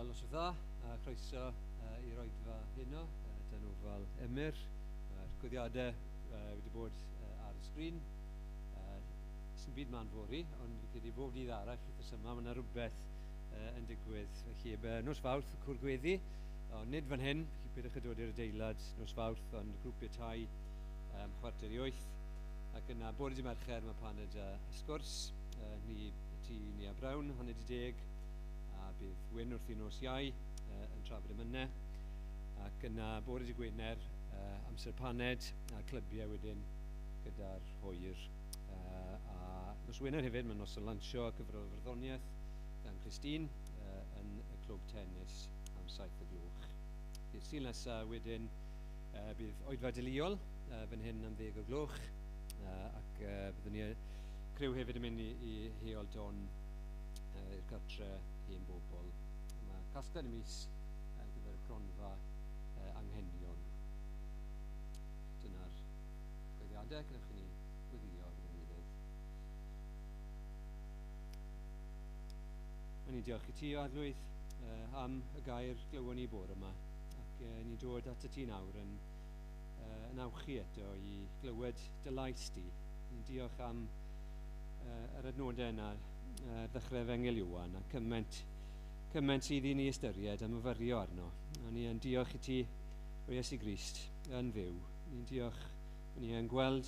Wel, noswaith dda, a croeso i'r oedfa heno, dan ofal Emyr. Mae'r gweddiadau wedi bod ar y sgrin. Sy'n byd ma'n fory, ond fi credu bob dydd arall wythnos yma, mae yna rhywbeth yn digwydd. Felly, nos Fawrth, cwr gweddi, ond nid fan hyn, felly peidiwch â dod i'r adeilad nos Fawrth, ond grwpiau tai 7:45. Ac yna, bore dydd Mercher, mae paned a sgwrs, ni, ti, ni a Brown, 9:30, a bydd Wyn wrth i nos Iau yn trafod emynau. Ac yna, bore dydd Gwener, amser paned a clybiau wedyn gyda'r hwyr. A nos Wener hefyd, mae noson lansio cyfrol farddoniaeth gan Christine yn y clwb tennis am 7 y gloch. Dydd Sul nesaf wedyn bydd oedfa deuluol fan hyn am 10 o gloch, ac byddwn ni criw hefyd yn mynd i Heol Don i'r cartre hen bobl. Mae casgliad y mis ar gyfer y cronfa anghenion. Dyna'r gweddiadau, gadewch i ni weddio gyda'n gilydd. Mae'n ni'n diolch i ti, o Arglwydd, am y gair glywon ni bore yma, ac ni'n dod at y ti nawr yn awchu eto i glywed dy lais di. Ni'n diolch am yr adnodau yna ar ddechrau Efengyl Ioan, a cymaint sydd i ni ystyried a myfyrio arno. A ni yn diolch i ti, o Iesu Grist, yn fyw. Ni'n diolch, ni yn gweld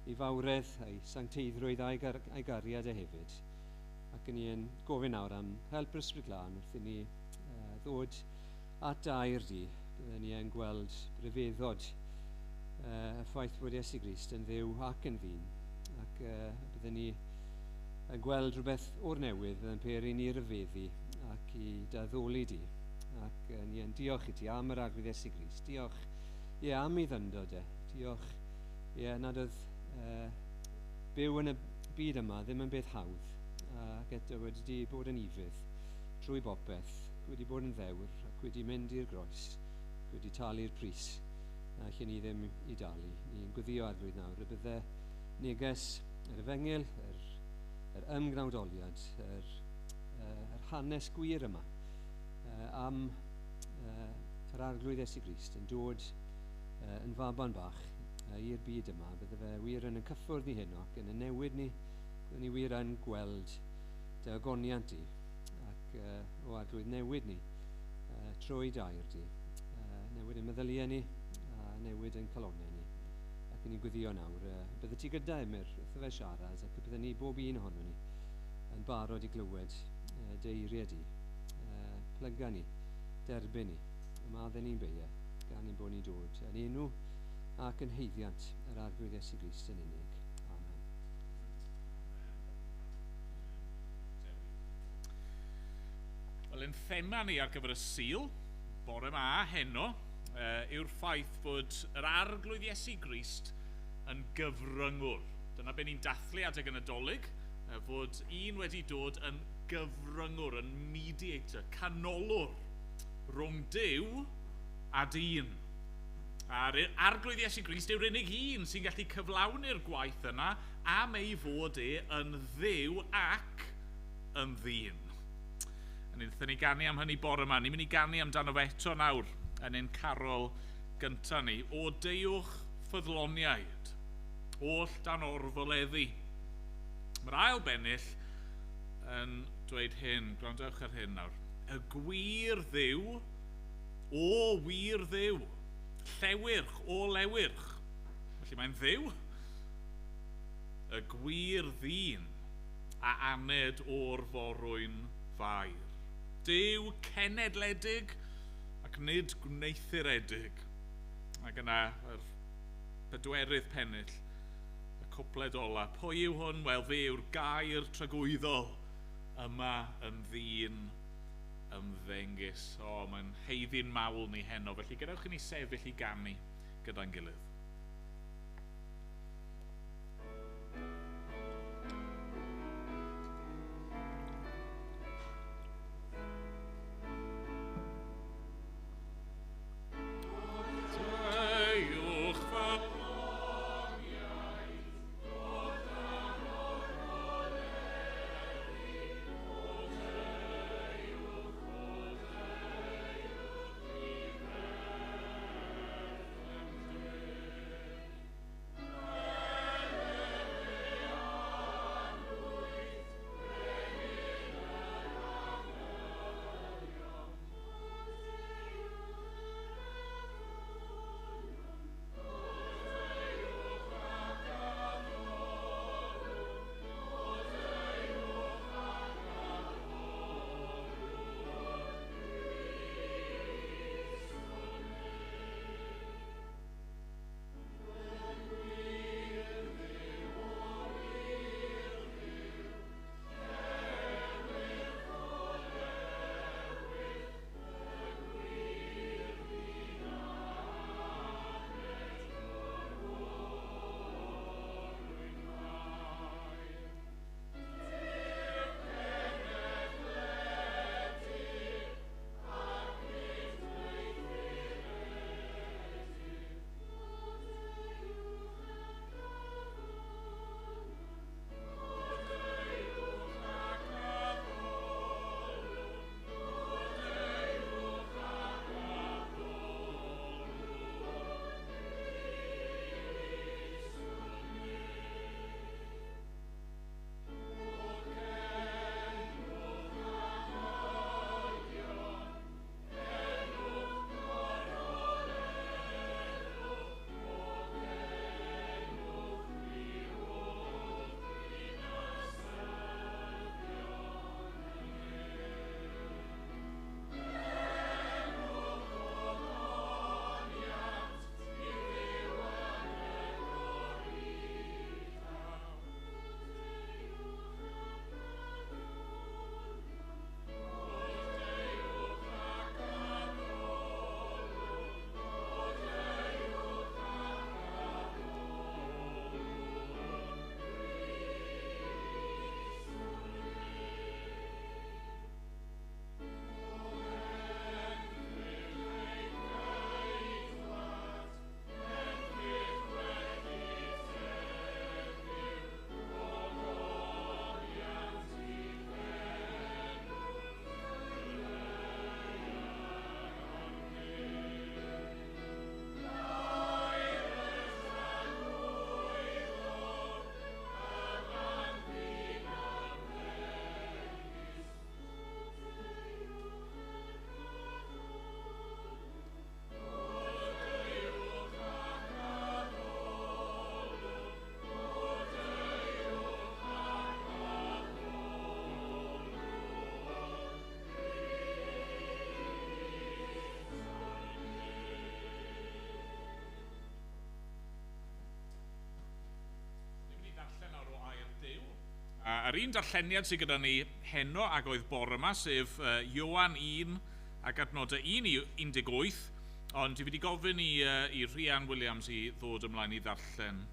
ei fawredd, ei sancteiddrwydd a'i gariad e hefyd. Ac ni yn gofyn nawr am help yr Ysbryd Glân wrth i ni ddod at air di. Byddwn ni yn gweld rhyfeddod y ffaith bod Iesu Grist yn dduw ac yn ddyn. Ac byddwn ni yn gweld rhywbeth o'r newydd yn peri ni ryfeddu ac i daddoli di. Ac ni yn diolch i ti am yr Arglwydd Iesu Grist. Diolch ie, am ei ddyndod e. Diolch ie, nad oedd byw yn y byd yma ddim yn beth hawdd. Ac eto wedi di bod yn ufudd trwy bopeth, wedi bod yn ddewr ac wedi mynd i'r groes, wedi talu'r pris na lle ni ddim i dalu. Ni'n gweddio Arglwydd nawr y bydde neges yr Efengyl, yr ymgnawdoliad, yr hanes gwir yma am yr Arglwydd Iesu Grist yn dod yn faban bach i'r byd yma. Bydde fe wir yn cyffwrdd ni heno ac yn y newid ni, byddwn ni wir yn gweld dy ogoniant di ac o Arglwydd newid ni trwy dair di. Newid yn meddyliau ni a newid yn calonnau ni. Ac ni'n gweddio nawr, bydde ti gyda Emyr wrth fe siarad ac bydde ni bob un ohono ni yn barod i glywed dy eiriau di. Plyga ni, derbyn ni, ymadden ni'n beia, gan ein bod ni'n dod yn enw ac yn haeddiant yr Arglwydd Iesu Grist yn unig. Amen. Wel, ein thema ni ar gyfer y Sul, bore ma heno, yw'r ffaith fod yr Arglwydd Iesu Grist yn gyfryngwr. Dyna be ni'n dathlu adeg y Nadolig, fod un wedi dod yn gyfryngwr, yn mediator, canolwr rhwng Duw a dyn. A'r Arglwydd Iesu Grist yw'r unig un sy'n gallu cyflawni'r gwaith yna am ei fod e yn Dduw ac yn ddyn. A ni wnaethon ni ganu am hynny bore yma. Ni'n mynd i ganu amdano fe eto nawr yn ein carol gyntaf ni. O deuwch ffyddloniaid, oll dan orfoleddu. Mae'r ail bennill yn dweud hyn, gwrandewch ar hyn nawr. Y gwir Dduw, o wir Dduw, llewyrch, o lewyrch. Felly mae'n Dduw. Y gwir ddyn a aned o'r forwyn fair. Duw cenedledig ac nid gwneuthuredig. Ac yna yr pedwerydd pennill, y cwpled ola. Pwy yw hwn? Wel, fe yw'r gair tragwyddol yma yn ddyn ymddengys. O, mae'n haeddu'n mawl ni heno, felly gadewch i ni sefyll i ganu gyda'n gilydd. A'r un darlleniad sydd gyda ni heno ac oedd bore yma, sef Ioan 1 ac adnodau 1 i 18, ond dwi wedi gofyn i Rhian Williams i ddod ymlaen i ddarllen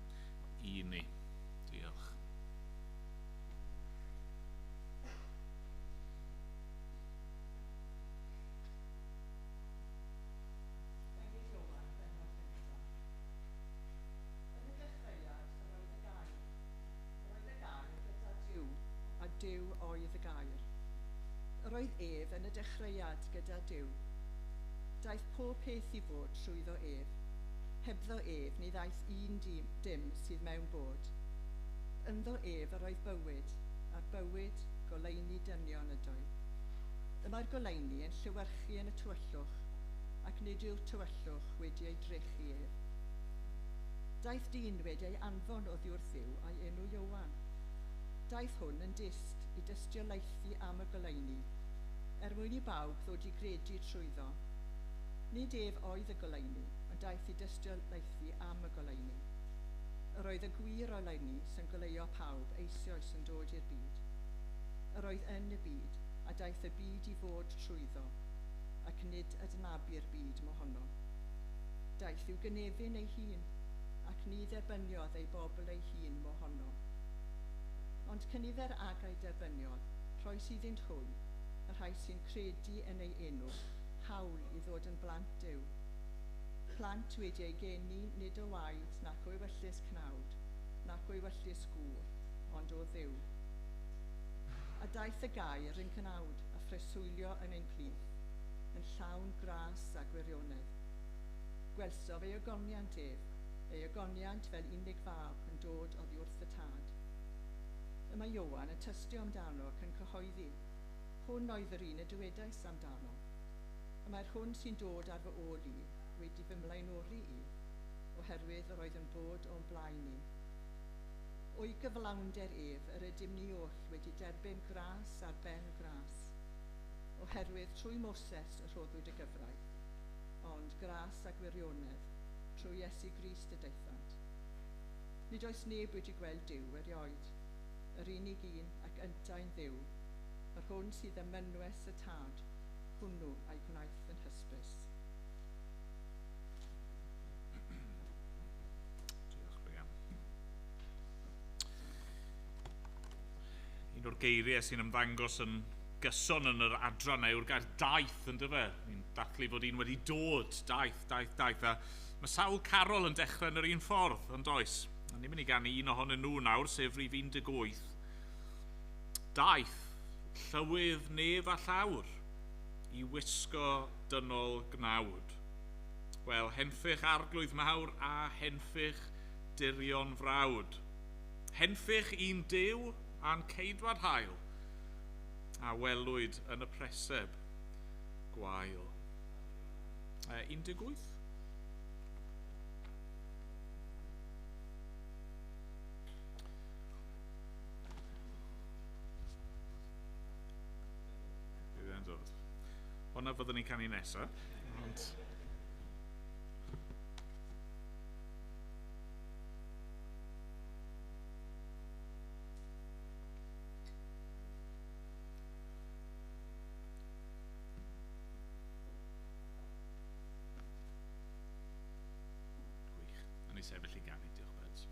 i ni. Diolch. Yn y dechreuad yr oedd y gair. Yr oedd y gair gyda Duw, a Duw oedd y gair. Yr oedd ef yn y dechreuad gyda Duw. Daeth pob peth i fod trwyddo ef. Hebddo ef ni ddaeth un dim sydd mewn bod. Ynddo ef yr oedd bywyd, a'r bywyd goleuni dynion ydoedd. Y mae'r goleuni yn llewyrchu yn y tywyllwch, ac nid yw'r tywyllwch wedi ei drechu ef. Daeth dyn wedi ei anfon oddi wrth Dduw a'i enw Ioan. Daeth hwn yn dyst i dystiolaethu am y goleuni, er mwyn i bawb ddod i gredu trwyddo. Nid ef oedd y goleuni, ond daeth i dystiolaethu am y goleuni. Yr oedd y gwir oleuni sy'n goleuo pawb eisoes yn dod i'r byd. Yr oedd yn y byd, a daeth y byd i fod trwyddo, ac nid adnabu'r byd mohono. Daeth i'w gynefin ei hun, ac ni dderbyniodd ei bobl ei hun mohono. Ond cynifer ag a'i derbyniodd, rhoes iddynt hwy, y rhai sy'n credu yn ei enw, hawl i ddod yn blant Duw. Plant wedi eu geni nid o waed nac o ewyllys cnawd, nac o ewyllys gŵr, ond o Dduw. A daeth y gair yn cnawd a phreswylio yn ein plith, yn llawn gras a gwirionedd. Gwelsodd ei ogoniant ef, ei ogoniant fel unig fab yn dod oddi wrth y tad. Y mae Ioan yn tystio amdano ac yn cyhoeddi, hwn oedd yr un y dywedais amdano. Y mae'r hwn sy'n dod ar fy ôl i wedi fy mlaenori i, oherwydd yr oedd yn bod o'n blaen i. O'i gyflawnder ef yr ydym ni oll wedi derbyn gras ar ben gras, oherwydd trwy Moses y rhoddwyd y gyfraith, ond gras a gwirionedd trwy Iesu Grist y daethant. Nid oes neb wedi gweld Duw erioed, yr unig un ac yntau'n Dduw, yr hwn sydd ym mynwes y tad, hwnnw a'i gwnaeth yn hysbys. Diolch, Rhian. Un o'r geiriau sy'n ymddangos yn gyson yn yr adran yw'r gair daeth, yn dyfe? Ni'n dathlu fod un wedi dod, daeth, daeth, daeth. A mae sawl carol yn dechrau yn yr un ffordd, yn does? A ni'n mynd i ganu un ohonyn nhw nawr, sef rhif 18. Daeth, llywydd nef a llawr, i wisgo dynol gnawd. Wel, henffych arglwydd mawr a henffych dirion frawd. Henffych un Duw a'n ceidwad hael, a welwyd yn y preseb gwael. 18? Bydd e'n dod. Hwna fyddwn ni'n canu nesaf. Ond... Gwych. A ni sefyll i ganu, diolch Beds.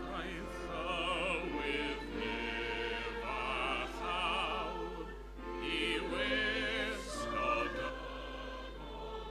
Daeth llywydd nef a llawr i wisgo dynol.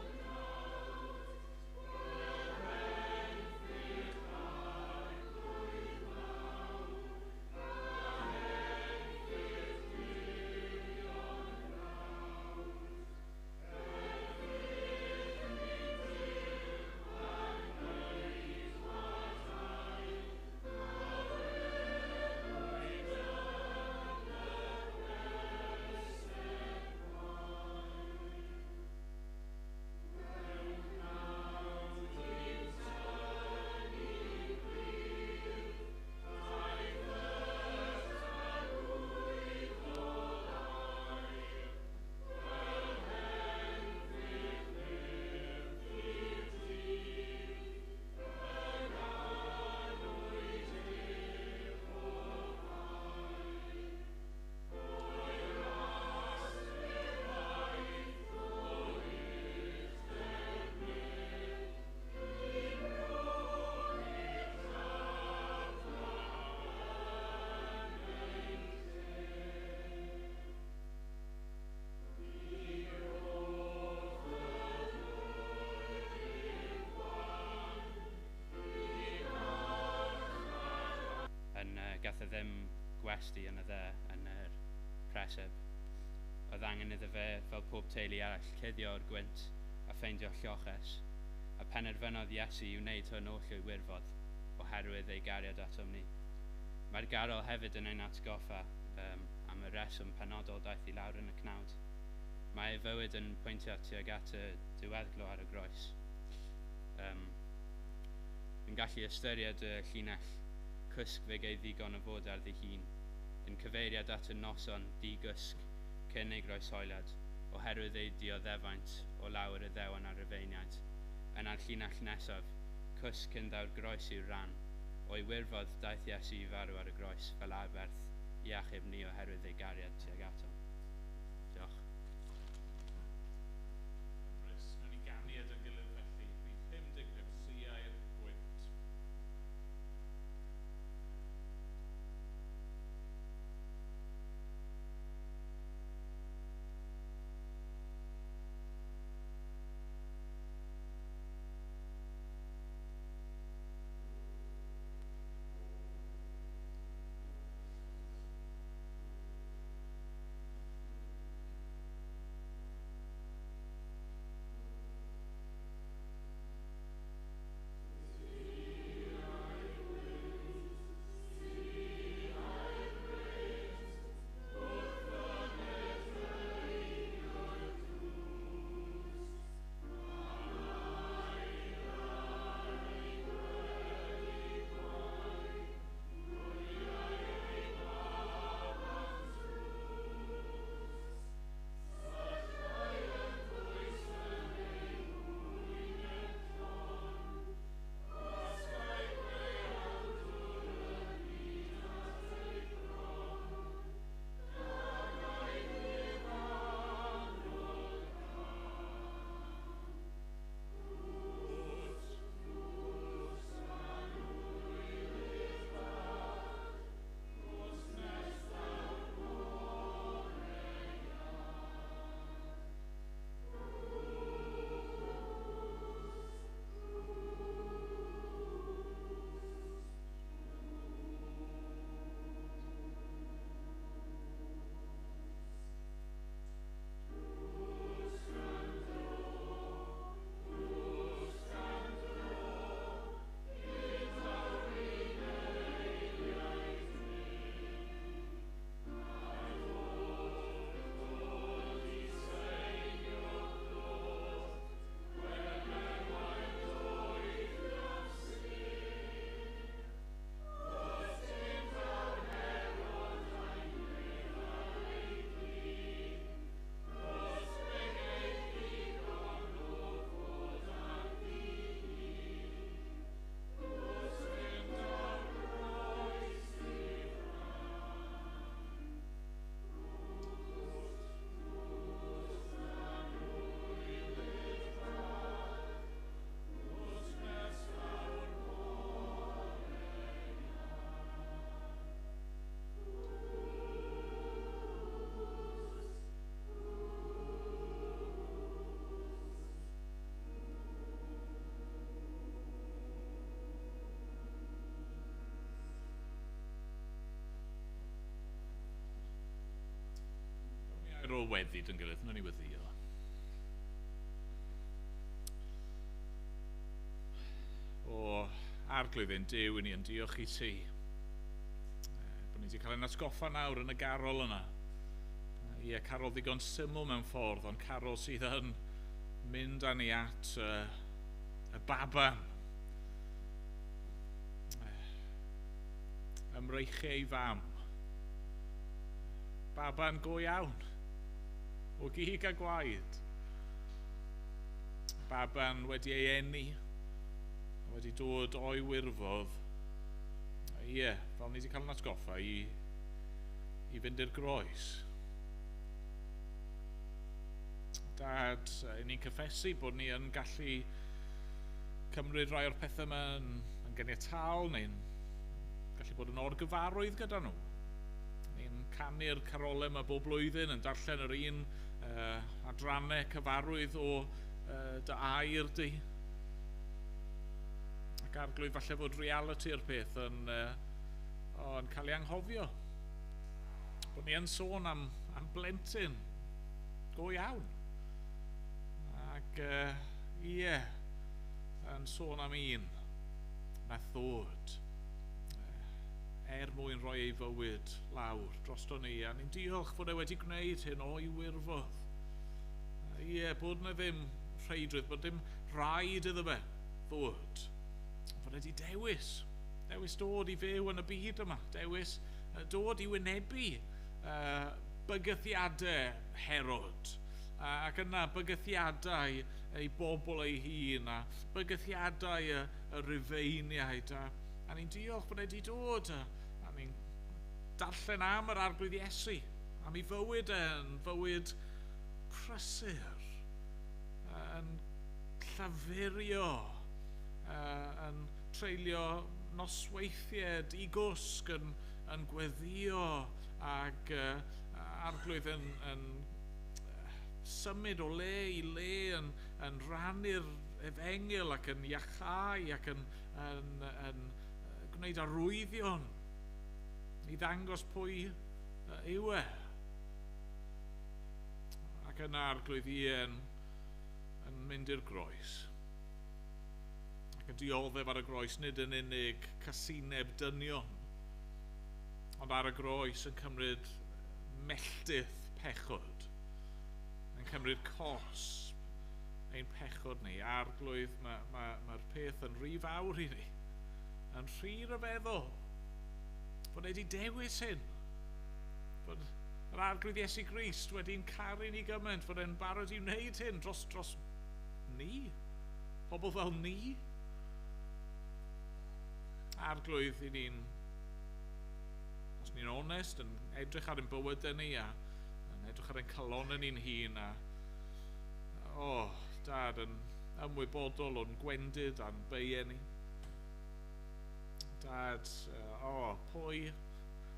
Daeth e ddim gwesty yn y dde yn yr preseb. Oedd angen iddo fe, fel pob teulu arall, cuddio o'r gwynt a ffeindio lloches, a penderfynodd Iesu i wneud hwn oll o'i wirfodd, oherwydd ei gariad atom ni. Mae'r garol hefyd yn ein atgoffa am y reswm penodol daeth i lawr yn y cnawd. Mae ei fywyd yn pwyntio tuag at y diweddglo ar y groes. Yn gallu ystyried y llinell cwsg fe gei ddigon o fod ar ddihun, yn cyfeiriad at y noson digwsg cyn ei groeshoeliad, oherwydd ei dioddefaint o lawer Iddewon a'r Rufeiniaid. Yna'r llinell nesaf, cwsg cyn ddaw'r groes i'w ran, o'i wirfodd daeth Iesu i farw ar y groes fel aberth i achub ni oherwydd ei gariad tuag ato. Diolch. Rhys, nawn ni ganu yn gilydd felly, rhif 55, Siau'r Gwynt. Ar ôl weddi dyn gilydd, nawn ni weddio. O Arglwydd ein Duw, ni yn diolch i ti. Bod ni wedi cael ein atgoffa nawr yn y garol yna. Ie, carol ddigon syml mewn ffordd, ond carol sydd yn mynd â ni at y baban. Ymreichu ei fam. Baban go iawn. O gig a gwaed. Baban wedi ei eni, wedi dod o'i wirfodd. Ie, fel ni wedi cael yn atgoffa i fynd i'r groes. Dad, ni'n cyffesu bod ni yn gallu cymryd rhai o'r pethau yma yn ganiataol, neu'n gallu bod yn orgyfarwydd gyda nhw. Ni'n canu'r carolau yma bob blwyddyn, yn darllen yr un adrannau cyfarwydd o dy air di. Ac Arglwydd, falle fod realiti'r peth yn yn cael ei anghofio. Bod ni yn sôn am blentyn go iawn. Ac ie, yn sôn am un nath ddod er mwyn rhoi ei fywyd lawr drosto ni. A ni'n diolch fod e wedi gwneud hyn o'i wirfodd. Ie, bod na ddim rheidrwydd, bod dim rhaid iddo fe ddod. Fod e wedi dewis dod i fyw yn y byd yma, dewis dod i wynebu bygythiadau Herod, ac yna bygythiadau ei bobl ei hun, a bygythiadau y Rufeiniaid, a ni'n diolch bod e wedi dod, a ni'n darllen am yr Arglwydd Iesu, am ei fywyd yn fywyd prysur, yn llafurio, yn treulio nosweithiau digwsg, yn gweddio, ac Arglwydd yn symud o le i le, yn rhannu'r efengyl ac yn iachau ac yn gwneud arwyddion i ddangos pwy yw e. Ac yna Arglwydd yn mynd i'r groes ac yn dioddef ar y groes, nid yn unig casineb dynion, ond ar y groes yn cymryd melltith pechod, yn cymryd cosb ein pechod ni. Arglwydd, mae'r peth yn rhy fawr i ni, yn rhy ryfeddol, fod e wedi dewis hyn, fod yr Arglwydd Iesu Grist wedi'n caru ni gymaint, fod e'n barod i wneud hyn dros ni, pobl fel ni. Arglwydd, i ni'n, os ni'n onest, yn edrych ar ein bywydau ni a yn edrych ar ein calonnau ni'n hun a, Dad, yn ymwybodol o'n gwendid a'n beiau ni. Dad, pwy,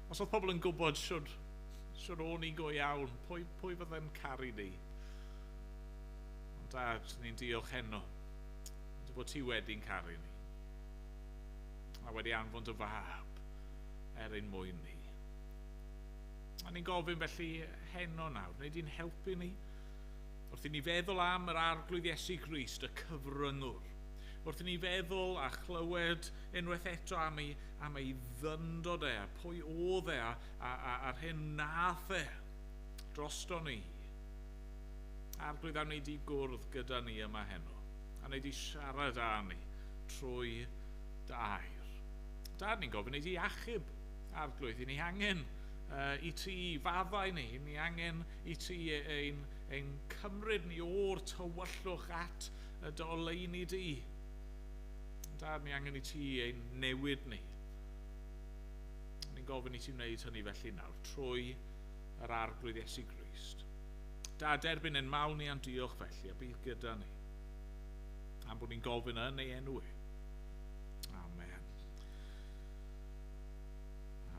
os oedd pobl yn gwybod siwr o'n i go iawn, pwy fydde'n caru ni? Ond Dad, ni'n diolch heno, dy bod ti wedi'n caru ni, a wedi anfon dy fab er ein mwyn ni. A ni'n gofyn felly heno nawr, wneud i'n helpu ni wrth i ni feddwl am yr Arglwydd Iesu Grist, y cyfryngwr. Wrth i ni feddwl a chlywed unwaith eto am ei ddyndod e, a pwy oedd e, a'r hyn nath e drosto ni. Arglwydd, am wneud i gwrdd gyda ni yma heno, a wneud i siarad â ni trwy dair. Dad, ni'n gofyn wneud i achub, Arglwydd, i ni angen i ti faddau ni, i ni angen i ti ein cymryd ni o'r tywyllwch at y dy oleuni di. Dad, ni angen i ti ein newid ni. Ni'n gofyn i ti wneud hynny felly nawr, trwy yr Arglwydd Iesu Grist. Dad, derbyn ein mawl ni a'n diolch felly, a bydd gyda ni, am bod ni'n gofyn yn ei enw e. Amen.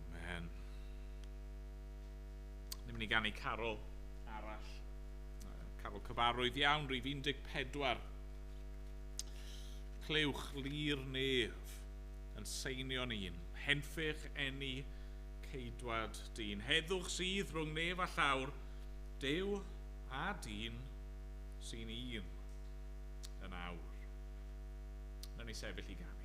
Amen. Ni'n mynd i ganu carol arall. Carol cyfarwydd iawn, rhif 14. Clywch lir nef yn seinio'n un, henffych eni ceidwad dyn. Heddwch sydd rhwng nef a llawr, Duw a dyn sy'n un yn awr. Nawn ni sefyll i ganu. Heddwch sydd rhwng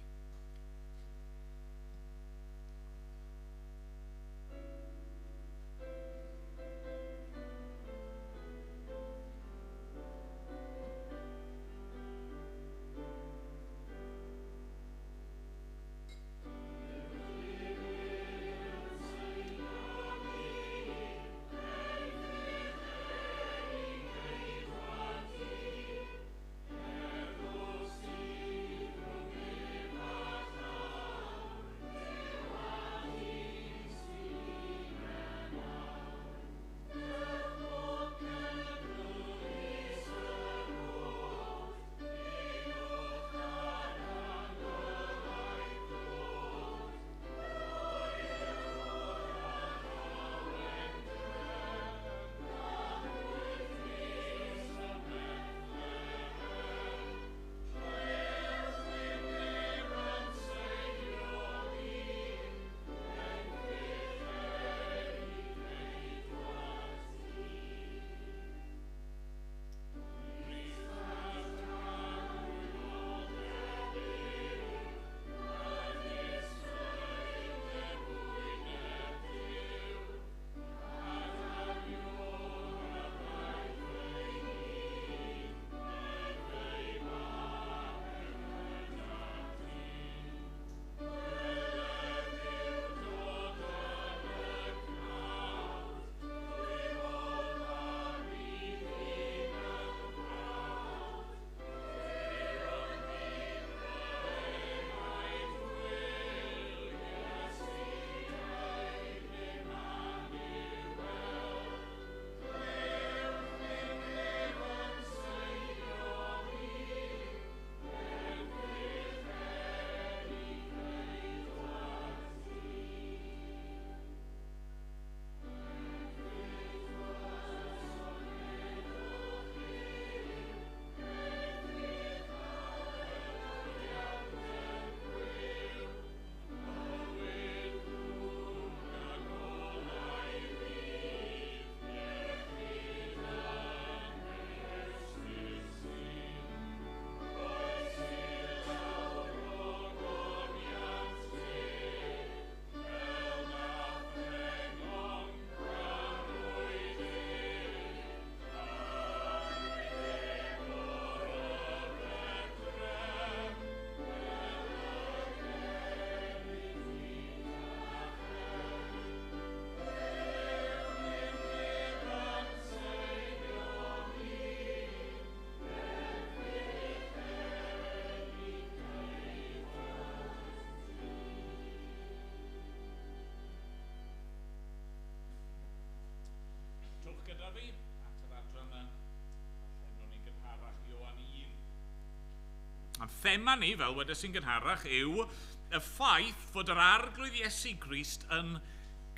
A'n thema ni, fel wedes i'n gynharach, yw y ffaith fod yr Arglwydd Iesu Grist yn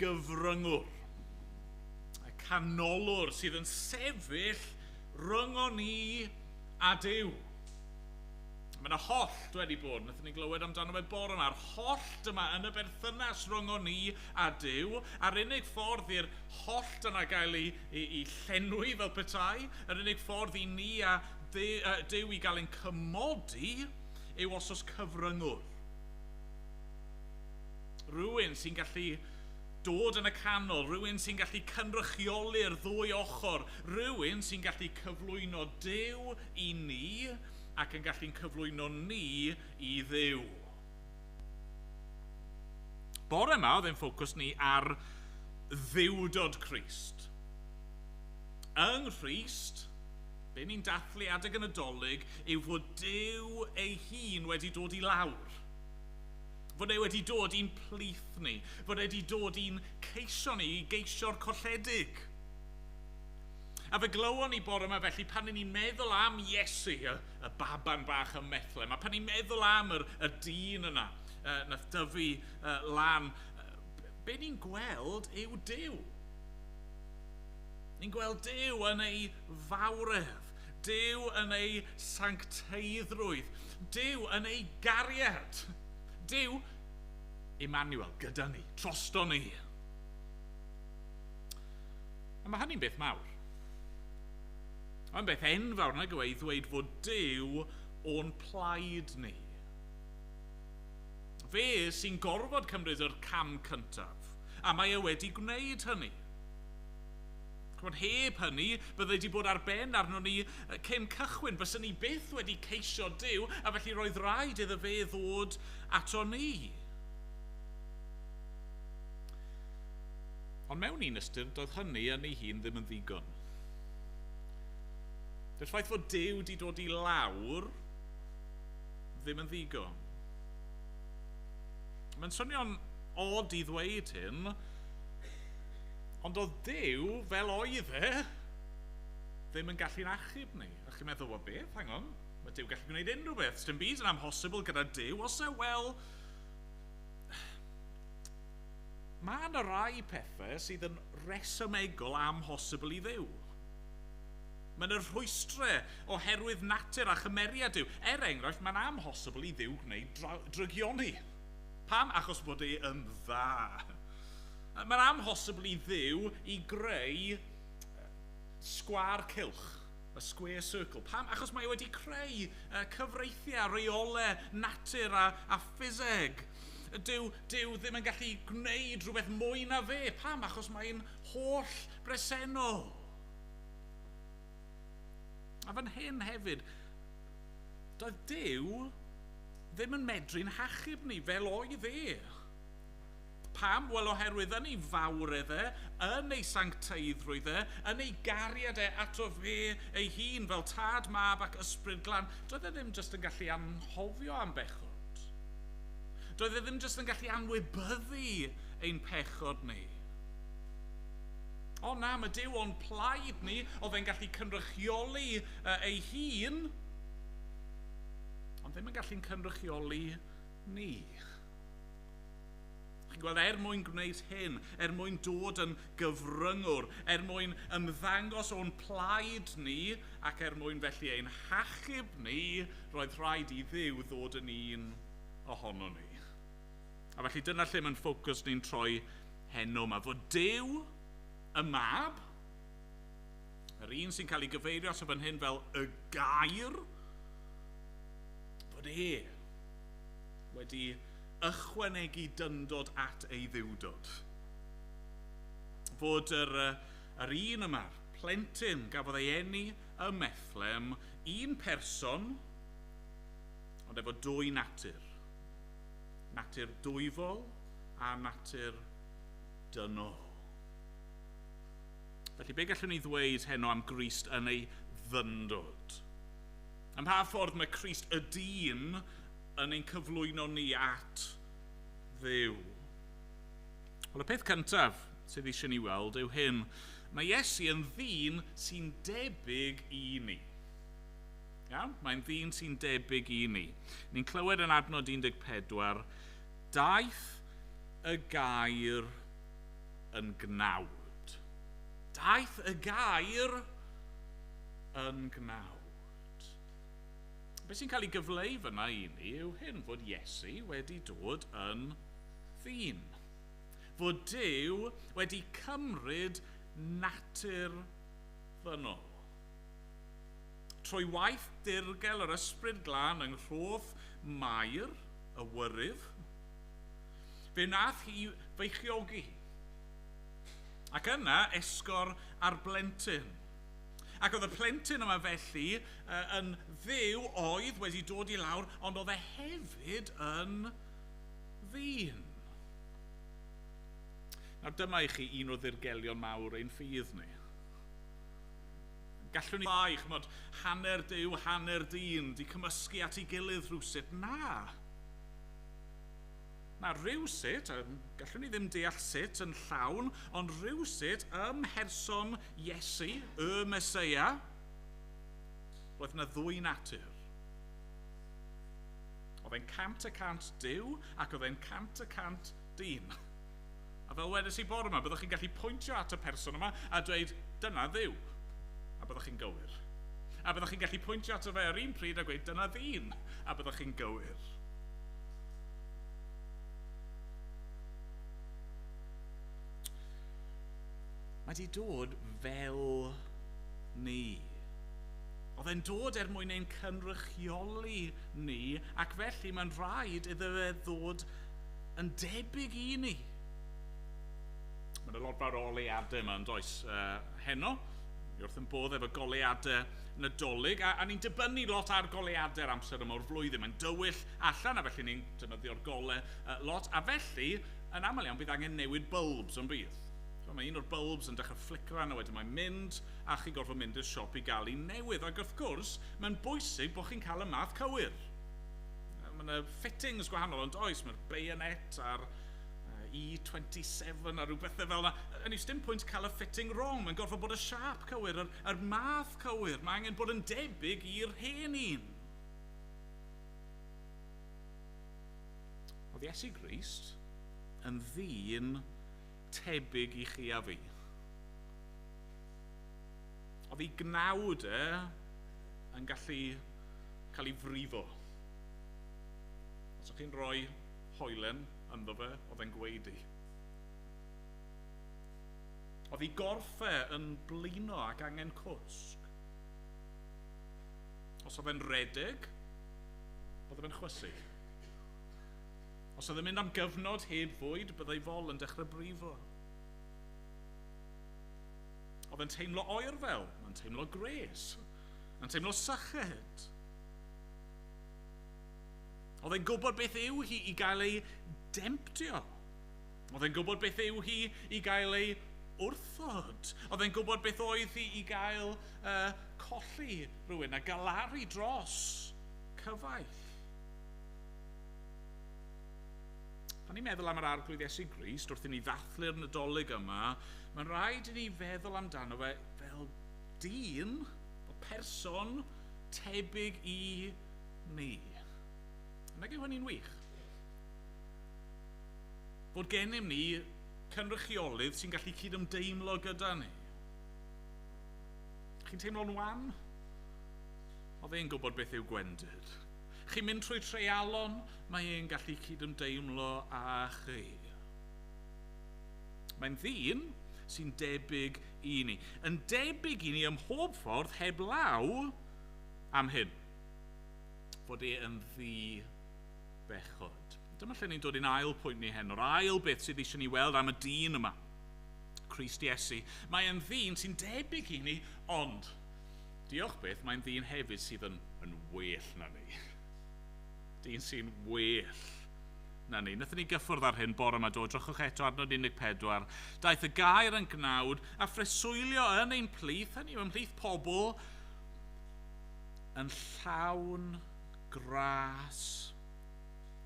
gyfryngwr. Y canolwr sydd yn sefyll rhyngon ni a Duw. Mae yna hollt wedi bod, wnaethon ni glywed amdano fe bore yma, yr hollt yma yn y berthynas rhyngon ni a Duw, a'r unig ffordd i'r hollt yna gael ei llenwi fel petai, yr unig ffordd i ni a Duw i gael ein cymodi yw os oes cyfryngwr. Rhywun sy'n gallu dod yn y canol, rhywun sy'n gallu cynrychioli'r ddwy ochr, rhywun sy'n gallu cyflwyno Duw i ni ac yn gallu'n cyflwyno ni i Dduw. Bore yma oedd ein ffocws ni ar dduwdod Crist. Yng Nghrist, be ni'n dathlu adeg y Nadolig yw fod Duw ei hun wedi dod i lawr. Fod e wedi dod i'n plith ni. Fod e wedi dod i'n ceisio ni, i geisio'r colledig. A fe glywon ni bore yma felly pan ni'n meddwl am Iesu, y baban bach ym Methlehem, a pan ni'n meddwl am y dyn yna, nath dyfu lan, be ni'n gweld yw Duw. Ni'n gweld Duw yn ei fawredd, Duw yn ei sancteiddrwydd, Duw yn ei gariad, Duw Emmanuel, gyda ni, drosto ni. A mae hynny'n beth mawr. Mae'n beth enfawr nag yw e i ddweud fod Duw o'n plaid ni. Fe sy'n gorfod cymryd yr cam cyntaf, a mae e wedi gwneud hynny. Ch'mod, heb hynny, byddai wedi bod ar ben arno ni cyn cychwyn. Byswn ni byth wedi ceisio Duw, a felly roedd rhaid iddo fe ddod ato ni. Ond mewn un ystyr, doedd hynny yn ei hun ddim yn ddigon. Dy'r ffaith fod Duw wedi dod i lawr ddim yn ddigon. Mae'n swnio'n od i ddweud hyn, ond oedd Duw, fel oedd e, ddim yn gallu'n achub ni. A chi'n meddwl, wel beth, hang on, mae Duw gallu gwneud unrhyw beth. Dim byd yn amhosibl gyda Duw. Os e, wel, mae yna rai pethau sydd yn resymegol amhosibl i Dduw. Mae yna rhwystrau oherwydd natur a chymeriad Duw. Er enghraifft, mae'n amhosibl i Dduw gwneud drygioni. Pam? Achos bod e yn dda. Mae'n amhosibl i Dduw i greu sgwâr cylch, a square circle. Pam? Achos mae e wedi creu cyfreithiau, reolau, natur a ffiseg. Dyw Duw ddim yn gallu gwneud rhywbeth mwy na fe. Pam? Achos mae'n holl bresennol. A fan hyn hefyd, doedd Duw ddim yn medru'n hachub ni fel oedd e. Pam? Wel, oherwydd yn ei fawredd e, yn ei sancteiddrwydd e, yn ei gariad e ato fe ei hun fel tad, mab ac ysbryd glân, doedd e ddim jyst yn gallu anghofio am bechod. Doedd e ddim jyst yn gallu anwybyddu ein pechod ni. O na, mae Duw o'n plaid ni, oedd e'n gallu cynrychioli ei hun, ond ddim yn gallu'n cynrychioli ni. Chi'n gweld, er mwyn gwneud hyn, er mwyn dod yn gyfryngwr, er mwyn ymddangos o'n plaid ni, ac er mwyn felly ein hachub ni, roedd rhaid i Dduw ddod yn un ohono ni. A felly dyna lle mae'n ffocws ni'n troi heno yma, fod Duw, y mab, yr un sy'n cael ei gyfeirio ato fan hyn fel y gair, fod e wedi ychwanegu dyndod at ei dduwdod. Fod yr un yma, plentyn gafodd ei eni ym Methlehem, un person, ond efo dwy natur. Natur dwyfol a natur dynol. Felly, be gallwn ni ddweud heno am Grist yn ei ddyndod? Ym mha ffordd mae Crist y dyn yn ein cyflwyno ni at Dduw? Wel, y peth cyntaf sydd eisiau ni weld yw hyn. Mae Iesu yn ddyn sy'n debyg i ni. Iawn? Mae'n ddyn sy'n debyg i ni. Ni'n clywed yn adnod 14, daeth y gair yn gnawd. Daeth y gair yn gnawd. Be sy'n cael ei gyfleu fyna i ni yw hyn, fod Iesu wedi dod yn ddyn. Fod Duw wedi cymryd natur ddynol. Trwy waith dirgel yr Ysbryd Glân yng nghroth Mair, y wyryf, fe wnaeth hi feichiogi. Ac yna esgor ar blentyn. Ac oedd y plentyn yma felly yn Dduw oedd wedi dod i lawr, ond oedd e hefyd yn ddyn. Nawr dyma i chi un o ddirgelion mawr ein ffydd ni. Gallwn ni ddau, ch'mod, hanner Duw, hanner dyn, di cymysgu at ei gilydd rhywsut. Na. Na, rhywsut, gallwn ni ddim deall sut yn llawn, ond rhywsut ym mherson Iesu, y Meseia, roedd yna ddwy natur. Oedd e'n 100% Duw ac oedd e'n 100% dyn. A fel wedes i bore yma, byddwch chi'n gallu pwyntio at y person yma a dweud, dyna Dduw. A byddwch chi'n gywir. A byddwch chi'n gallu pwyntio ato fe ar un pryd a gweud, dyna ddyn. A byddwch chi'n gywir. Mae wedi dod fel ni. Oedd e'n dod er mwyn ein cynrychioli ni, ac felly mae'n rhaid iddo fe ddod yn debyg i ni. Mae yna lot fawr o oleuadau yma yn does heno. Ni wrth yn bodd efo goleuadau Nadolig, a ni'n dibynnu lot ar goleuadau'r amser yma o'r flwyddyn. Mae'n dywyll allan, a felly ni'n defnyddio'r golau lot, a felly, yn aml iawn, bydd angen newid bulbs yn bydd. So, mae un o'r bulbs yn dechrau fflicran, a wedyn mae'n mynd, a chi gorfod mynd i'r siop i gael un newydd. Ac wrth gwrs, mae'n bwysig bod chi'n cael y math cywir. Mae yna fittings gwahanol, ond oes, mae'r bayonet a'r E27 a rhyw bethau fel yna. Yn yw, dim pwynt cael y fitting wrong. Mae'n gorfod bod y siâp cywir, yr math cywir. Mae angen bod yn debyg i'r hen un. Oedd Iesu Grist yn ddyn tebyg i chi a fi. Oedd ei gnawd e yn gallu cael ei frifo. Os o'ch chi'n rhoi hoelen ynddo fe, oedd e'n gwaedu. Oedd ei gorff e yn blino ac angen cwsg. Os oedd e'n redeg, oedd e'n chwysu. Os oedd e'n mynd am gyfnod heb fwyd, byddai fol yn dechrau brifo. Oedd e'n teimlo oerfel, mae'n teimlo gres, mae'n teimlo syched. Oedd e'n gwybod beth yw hi i gael ei demtio. Oedd e'n gwybod beth yw hi i gael ei wrthod. Oedd e'n gwybod beth oedd hi i gael colli rhywun a galaru dros cyfaill. Pan ni'n meddwl am yr Arglwydd Iesu Grist, wrth i ni ddathlu'r Nadolig yma, mae'n rhaid i ni feddwl amdano fe fel dyn, fel person tebyg i ni. Nag yw hynny'n wych? Fod gennym ni cynrychiolydd sy'n gallu cydymdeimlo gyda ni. Chi'n teimlo'n wan? Oedd e'n gwybod beth yw gwendid. Chi'n mynd trwy treialon, mae e'n gallu cydymdeimlo â chi. Mae'n ddyn sy'n debyg i ni. Yn debyg i ni ym mhob ffordd heblaw am hyn. Fod e yn ddi-bechod. Dyma lle ni'n dod i'n ail pwynt ni heno, yr ail beth sydd eisiau ni weld am y dyn yma, Crist Iesu. Mae e'n ddyn sy'n debyg i ni, ond, diolch byth, mae'n ddyn hefyd sydd yn well na ni. Dyn sy'n well na ni. Wnaethon ni gyffwrdd ar hyn bore yma, do, drychwch eto adnod 14. Daeth y gair yn gnawd a phreswylio yn ein plith, hynny yw ymhlith pobl, yn llawn gras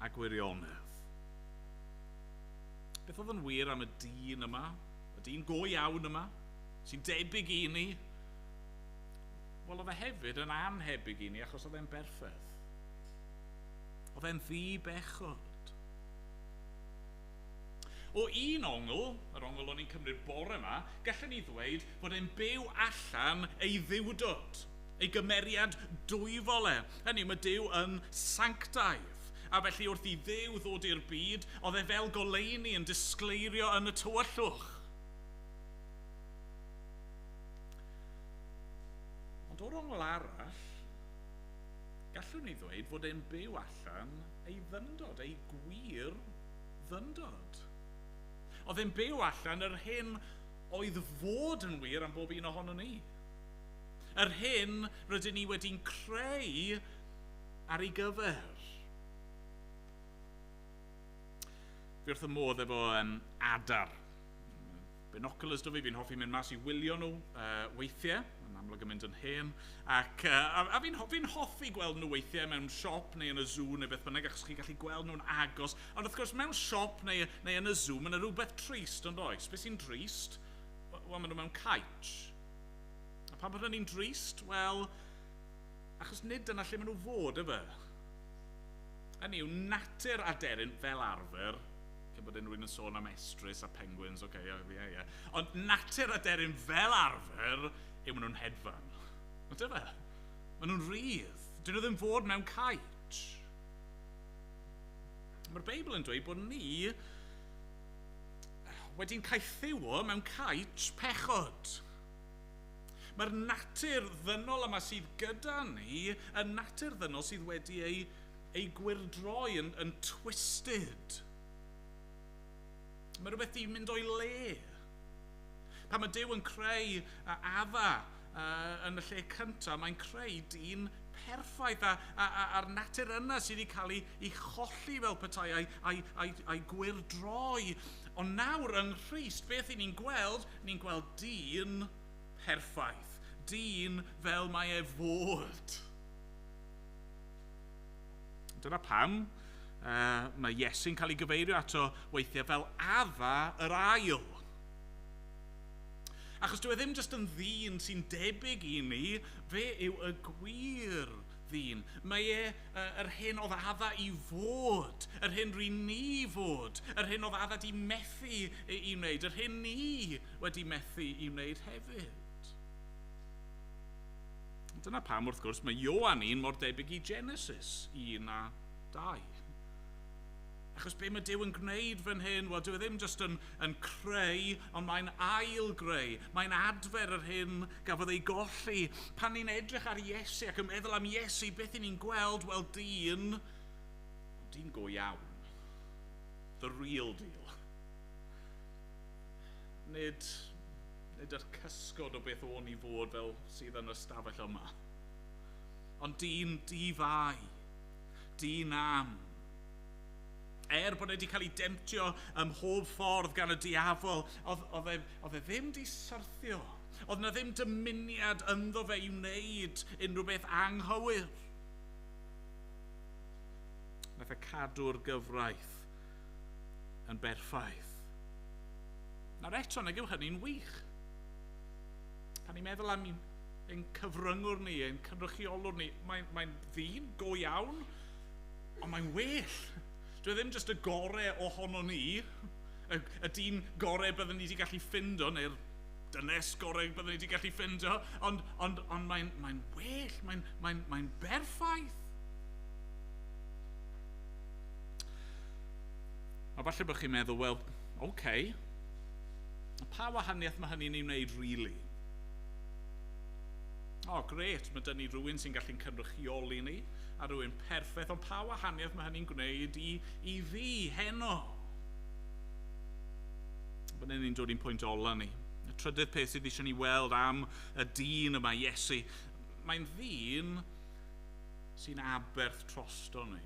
a gwirionedd. Beth oedd yn wir am y dyn yma, y dyn go iawn yma, sy'n debyg i ni? Wel, oedd e hefyd yn annhebyg i ni achos oedd e'n berffaith. Oedd e'n ddi-bechod. O un ongl, yr ongl o'n i'n cymryd bore yma, gallwn ni ddweud bod e'n byw allan ei ddiwdod, ei gymeriad dwyfol e. Hynny, mae Duw yn sanctaidd. A felly wrth i Dduw ddod i'r byd, oedd e fel goleuni yn disgleirio yn y tywyllwch. Ond o'r ongl arall, gallwn ni ddweud fod e'n byw allan ei ddyndod, ei gwir ddyndod. Oedd e'n byw allan yr hyn oedd fod yn wir am bob un ohono ni. Yr hyn rydyn ni wedi'n creu ar ei gyfer. Fi wrth y modd efo adar. Binoculars do fi, fi'n hoffi mynd mas i wylio nhw weithiau, yn amlwg yn mynd yn hen, ac a fi'n hoffi gweld nhw weithiau mewn siop neu yn y zoo neu beth bynnag, achos chi'n gallu gweld nhw'n agos. Ond wrth gwrs, mewn siop neu yn y zoo, mae yna rhywbeth trist yn does? Beth sy'n drist? Wel, maen nhw mewn caets. A pan bod hynny'n drist? Wel, achos nid dyna lle maen nhw fod, efe. Hynny yw, natur aderyn fel arfer, cyn bod unrhyw un yn sôn am estrys a penguins, oce, ie. Ond natur aderyn fel arfer yw maen nhw'n hedfan. Ond dyfe? Maen nhw'n rhydd. Dyn nhw ddim fod mewn caets. Mae'r Beibl yn dweud bod ni wedi'n caethiwo mewn caets pechod. Mae'r natur ddynol yma sydd gyda ni, y natur ddynol sydd wedi ei gwyrdroi yn twisted. Mae rhywbeth di mynd o'i le. Pan mae Duw yn creu Adda yn y lle cyntaf, mae'n creu dyn perffaith a'r natur yna sydd wedi cael ei cholli fel petai a'i gwyrdroi. Ond nawr yng Nghrist, beth i ni'n gweld? Ni'n gweld dyn perffaith. Dyn fel mae e fod. Dyna pam mae Iesu'n cael ei gyfeirio ato weithiau fel Adda yr ail. Achos dyw e ddim jyst yn ddyn sy'n debyg i ni, fe yw y gwir ddyn. Mae e yr hyn oedd Adda i fod, yr hyn rŷn ni fod, yr hyn oedd Adda di methu i wneud, yr hyn ni wedi methu i wneud hefyd. Dyna pam, wrth gwrs, mae Ioan 1 mor debyg i Genesis 1 a 2. Achos be mae Duw yn gwneud fan hyn? Wel, dyw e ddim jyst yn creu, ond mae'n ail-greu. Mae'n adfer yr hyn gafodd ei golli. Pan ni'n edrych ar Iesu ac yn meddwl am Iesu, beth i ni'n gweld? Wel, dyn go iawn. The real deal. Nid yr cysgod o beth o'n i fod fel sydd yn y stafell yma. Ond dyn di-fai, dyn am. Er bod e wedi cael ei demtio ym mhob ffordd gan y diafol, oedd e ddim wedi syrthio. Oedd na ddim dymuniad ynddo fe i wneud unrhyw beth anghywir. Nath e cadw'r gyfraith yn berffaith. Nawr eto, nag yw hynny'n wych. Pan ni'n meddwl am ein cyfryngwr ni, ein cynrychiolwr ni, mae'n ddyn go iawn, ond mae'n well. Dwi ddim jyst y gorau ohono ni, y dyn gorau byddwn ni wedi gallu ffindo, neu'r dynes gorau byddwn ni wedi gallu ffindo, ond mae'n well, mae'n berffaith. A falle bod chi'n meddwl, wel, oce, pa wahaniaeth mae hynny'n ei wneud, really? O, gret, mae dyn ni rhywun sy'n gallu'n cynrychioli ni, a rhywun perffaith, ond pa wahaniaeth mae hynny'n gwneud i fi heno? Fan hyn ni'n dod i'n pwynt ola ni. Y trydydd peth sydd eisiau ni weld am y dyn yma, Iesu, mae'n ddyn sy'n aberth drosto ni.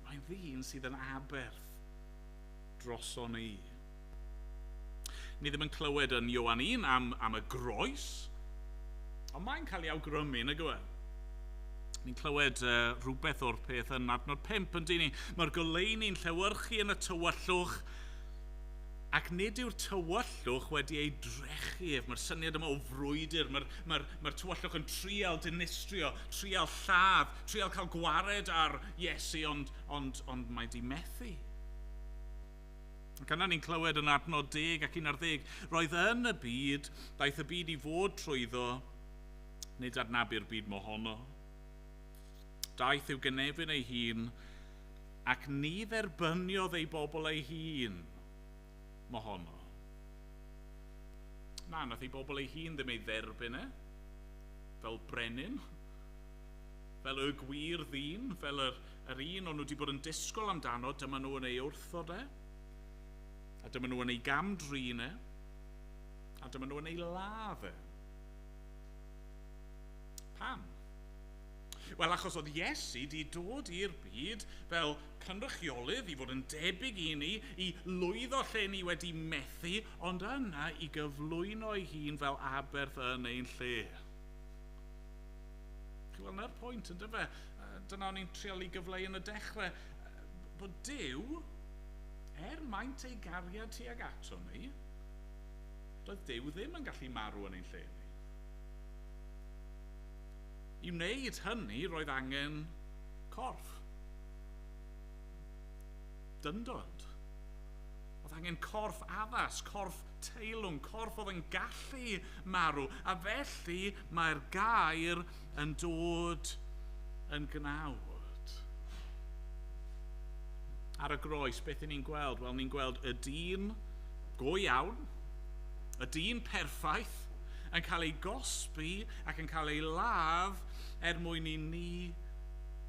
Mae'n ddyn sydd yn aberth droso ni. Ni ddim yn clywed yn Ioan 1 am y groes, ond mae'n cael ei awgrymu, nag yw e? Ni'n clywed rhywbeth o'r peth yn adnod 5 yn dyn ni. Mae'r goleuni'n llewyrchu yn y tywyllwch, Ac nid yw'r tywyllwch wedi ei drechu ef. Mae'r syniad yma o frwydr, mae'r tywyllwch yn trial dinistrio, trial lladd, trial cael gwared ar Iesu, ond mae di methu. Ac yna ni'n clywed yn adnod 10 ac 11, roedd yn y byd, daeth y byd i fod trwyddo, nid adnabu'r byd mohono. Daeth i'w gynefin ei hun, ac ni dderbyniodd ei bobl ei hun mohono. Na, nath ei bobl ei hun ddim ei dderbyn e, fel brenin, fel y gwir ddyn, fel yr un o'n nhw wedi bod yn disgwyl amdano, dyma nhw yn ei wrthod e, a dyma nhw yn ei gamdrin e, a dyma nhw yn ei ladd e. Pam? Wel, achos oedd Iesu di dod i'r byd fel cynrychiolydd i fod yn debyg i ni, i lwyddo lle ni wedi methu, ond yna i gyflwyno ei hun fel aberth yn ein lle. Chi'n gweld, na'r pwynt, yn dyfe? Dyna o'n i'n trial i gyfleu yn y dechrau, bod Duw, er maint ei gariad tuag ato ni, doedd Duw ddim yn gallu marw yn ein lle ni. I wneud hynny, roedd angen corff. Dyndod. Oedd angen corff addas, corff teilwng, corff oedd yn gallu marw. A felly mae'r gair yn dod yn gnawd. Ar y groes, beth ni'n gweld? Wel, ni'n gweld y dyn go iawn, y dyn perffaith, yn cael ei gosbi ac yn cael ei ladd er mwyn i ni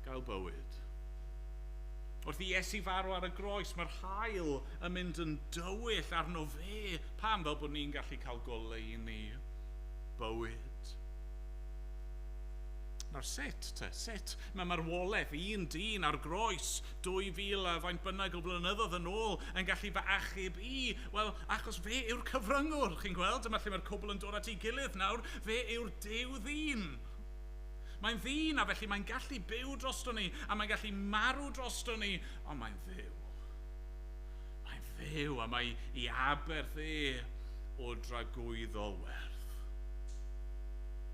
gael bywyd. Wrth i Iesu farw ar y groes, mae'r haul yn mynd yn dywyll arno fe. Pam? Fel bod ni'n gallu cael goleuni bywyd. Nawr sut te? Sut mae marwolaeth un dyn ar groes 2000 a faint bynnag o blynyddoedd yn ôl yn gallu fy achub i? Wel, achos fe yw'r cyfryngwr, chi'n gweld? Dyma lle mae'r cwbl yn dod at ei gilydd nawr. Fe yw'r Duw ddyn. Mae'n ddyn a felly mae'n gallu byw drosto ni a mae'n gallu marw drosto ni, ond mae'n Dduw. Mae'n Dduw a mae ei aberth e o dragwyddol werth.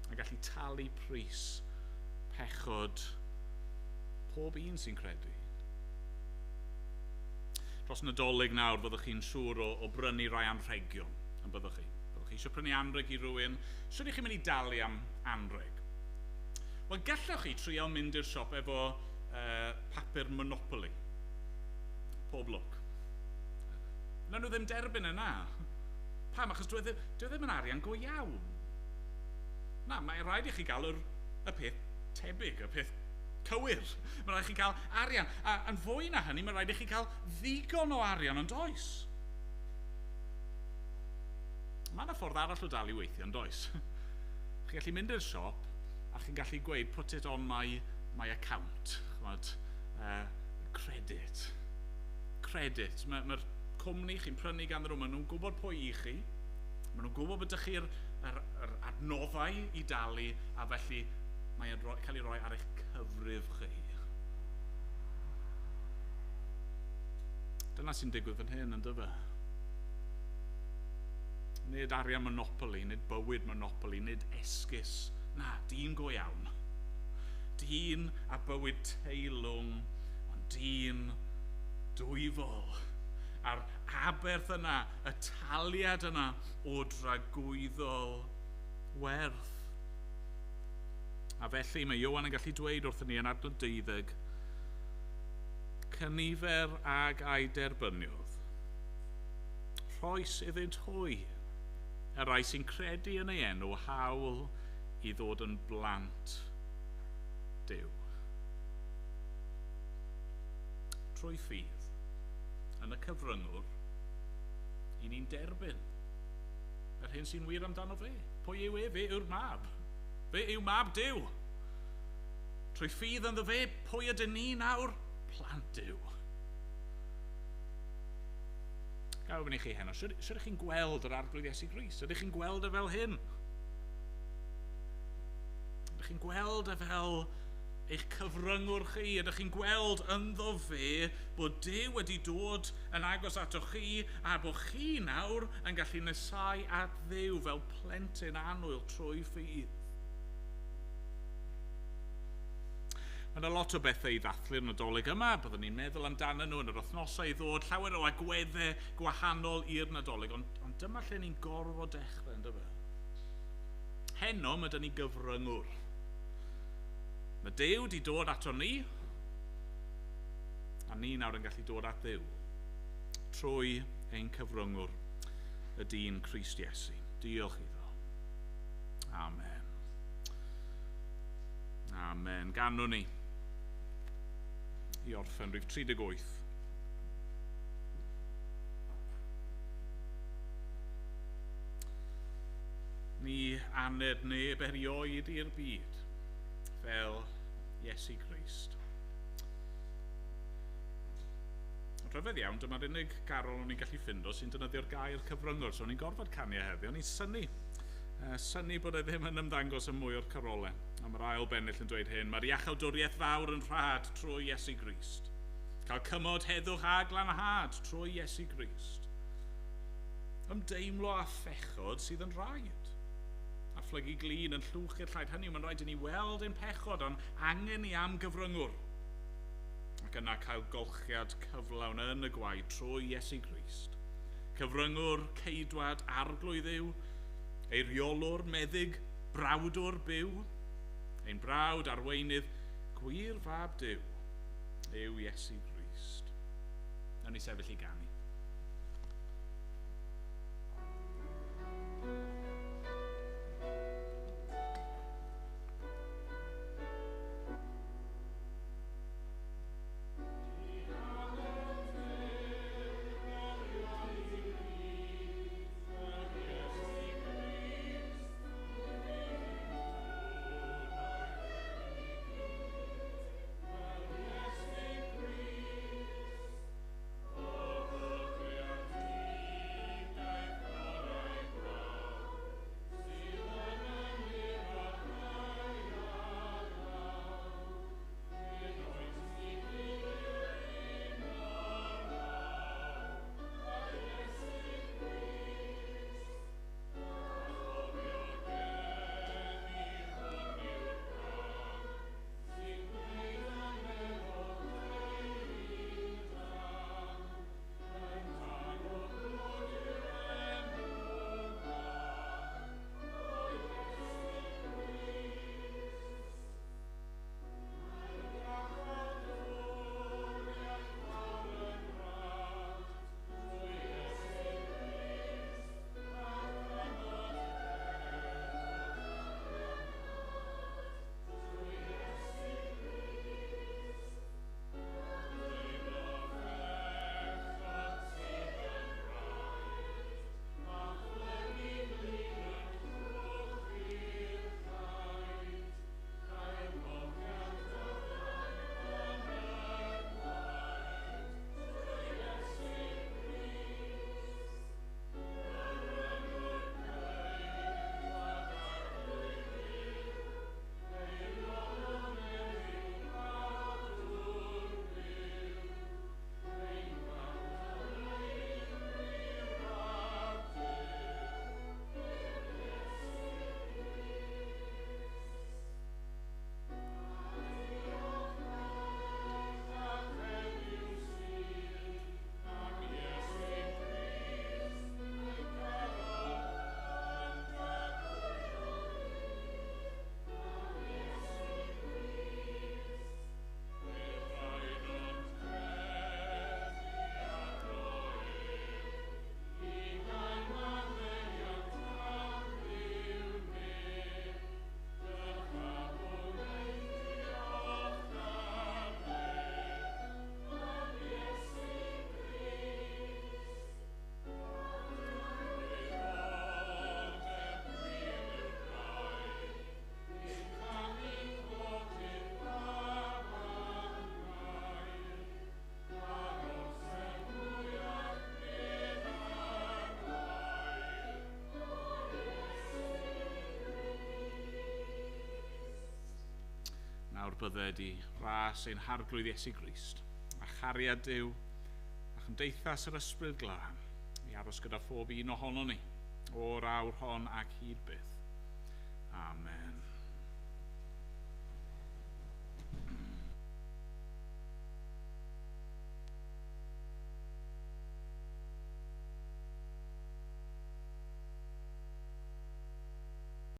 Mae'n gallu talu pris pechod pob un sy'n credu. Dros Nadolig nawr fyddwch chi'n siŵr o brynu rai anrhegion, yn byddwch chi. Byddwch chi eisiau prynu anrheg i rywun, sut ydych chi'n mynd i dalu am anrheg? Wel, gallwch chi trial mynd i'r siop efo papur Monopoly. Pob lwc. Nawn nhw ddim derbyn yna. Pam? Achos dwi ddim yn arian go iawn. Na, mae rhaid i chi gael y peth tebyg, y peth cywir. Mae rhaid i chi gael arian. A yn fwy na hynny, mae rhaid i chi gael ddigon o arian, ond oes. Mae yna ffordd arall o dalu weithio, ond oes. Chi'n gallu mynd i'r siop a chi'n gallu gweud, put it on my account. Ch'mod, credit. Credit. Mae'r cwmni chi'n prynu gan nhw, maen nhw'n gwybod pwy i chi, maen nhw'n gwybod bod ydych chi'r adnoddau i dalu, a felly mae'n cael ei roi ar eich cyfrif chi. Dyna sy'n digwydd fan hyn, yn dyfe? Nid arian Monopoly, nid bywyd Monopoly, nid esgus. Na, dyn go iawn. Dyn a bywyd teilwng, ond dyn dwyfol. A'r aberth yna, y taliad yna o dragwyddol werth. A felly mae Ioan yn gallu dweud wrthyn ni yn adnod 12, cynifer ag a'i derbyniodd, rhoes iddynt hwy, y rhai sy'n credu yn ei enw, hawl i ddod yn blant Duw. Trwy ffydd, yn y cyfryngwr, i ni'n derbyn yr hyn sy'n wir amdano fe. Pwy yw e? Fe yw'r mab. Fe yw mab Duw. Trwy ffydd ynddo fe, pwy ydyn ni nawr? Plant Duw. Gael ofyn i chi heno, sut ydych chi'n gweld yr Arglwydd Iesu Grist? Ydych chi'n gweld e fel hyn? Ydych chi'n gweld e fel eich cyfryngwr chi? Ydych chi'n gweld ynddo fe bod Duw wedi dod yn agos atoch chi a bod chi nawr yn gallu nesau at Dduw fel plentyn annwyl trwy ffydd? Mae yna lot o bethau i ddathlu'r Nadolig yma, byddwn ni'n meddwl amdanyn nhw yn yr wythnosau i ddod, llawer o agweddau gwahanol i'r Nadolig, ond dyma lle ni'n gorfod dechrau, ynddo fe? Heno mae 'da ni gyfryngwr. Mae Duw wedi dod ato ni, a ni nawr yn gallu dod at Dduw trwy ein cyfryngwr, y dyn Crist Iesu. Diolch iddo. Amen. Amen. Ganwn ni i orffen rhif 38. Ni aned neb erioed i'r byd fel Iesu Grist. Yn rhyfedd iawn, dyma'r unig garol o'n i'n gallu ffindo sy'n defnyddio'r gair cyfryngwr, so o'n i'n gorfod canu heddiw, o'n i'n synnu. Synnu bod e ddim yn ymddangos yn mwy o'r carolau. A mae'r ail bennill yn dweud hyn, mae'r iachawdwriaeth fawr yn rhad trwy Iesu Grist. Cael cymod, heddwch a glanhad trwy Iesu Grist. Ymdeimlo â phechod sydd yn rhaid. A phlygu glin yn llwch i'r llaid. Hynny yw, mae'n rhaid i ni weld ein pechod, ond angen ni am gyfryngwr. Ac yna cael golchiad cyflawn yn y gwaed trwy Iesu Grist. Cyfryngwr, ceidwad, arglwydd yw, eiriolwr, meddyg, brawdwr byw, ein brawd, arweinydd, gwir fab Duw yw Iesu Grist. Nawn ni sefyll i ganu. Oh. bydded i ras ein Harglwydd Iesu Grist, a chariad Duw, a chymdeithas yr Ysbryd Glân, i aros gyda phob un ohonon ni, o'r awr hon ac hyd byth. Amen.